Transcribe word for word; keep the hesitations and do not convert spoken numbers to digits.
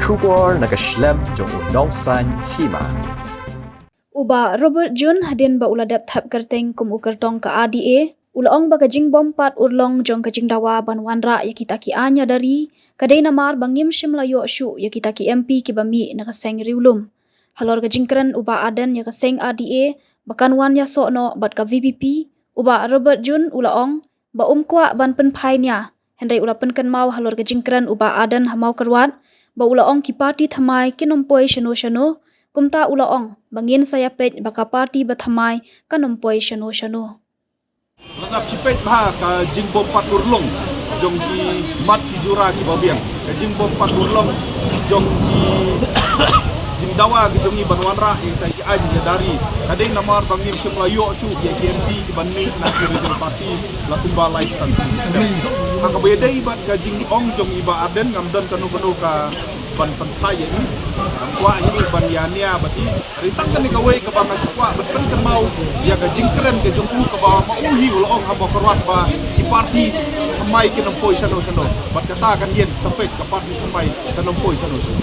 Khubor na ka shlem jong u Nongsaiñ Hima. U Bah Robert June, hadien ba u la dep thep kyrteng kum u kyrtong ka R D A, u la ong ba ka jingbym pat urlong jong ka jingdawa ban wanrah ïa kita ki aiñ ïada ri ka dei namar ba ngim shym la ïoh shuh ïa kita ki M P kiba mih na ka seng riewlum. Halor ka jingkren u Bah Ardent ïa ka seng R D A ba kan wan ïasoh noh bad ka V P P, u Bah Robert June u la ong ba um kwah ban pynphai nia, hynrei u la pynkynmaw halor ka jingkren u Bah Ardent ha Mawkyrwat ba u la ong ki party thymmai kin ym poi shano shano. Kumta u la ong ba ngin sa ïapeit ba ka party ba thymmai kan ym poi shano shano. Lada phi peit bha ka jingbym pat urlong jong ki mat ki jura kiba biang, ka jingbym pat urlong jong ki jingdawa ki jong ngi ban wanrah ïa kita ki aiñ ïada ri, ka dei namar ba ngim shym la ïoh shuh ïa ki M P kiban mih na ki regional party la kumba lai san. Ha kaba ïadei bad ka jingong jong i Bah Ardent, ngam don kano kano ka ban pynphai ïa i. Ngam kwah hi ban ïania bad i. Hynrei tang kane kawei kaba nga shu kwah ban pynkynmaw ïa ka jingkren ka jong u kaba ma u hi u la ong ha Mawkyrwat ba ki party thymmai kin ym poi shano shano. Bad kata kan ïeng sa peit ka party thymmai kan ym poi shano shano.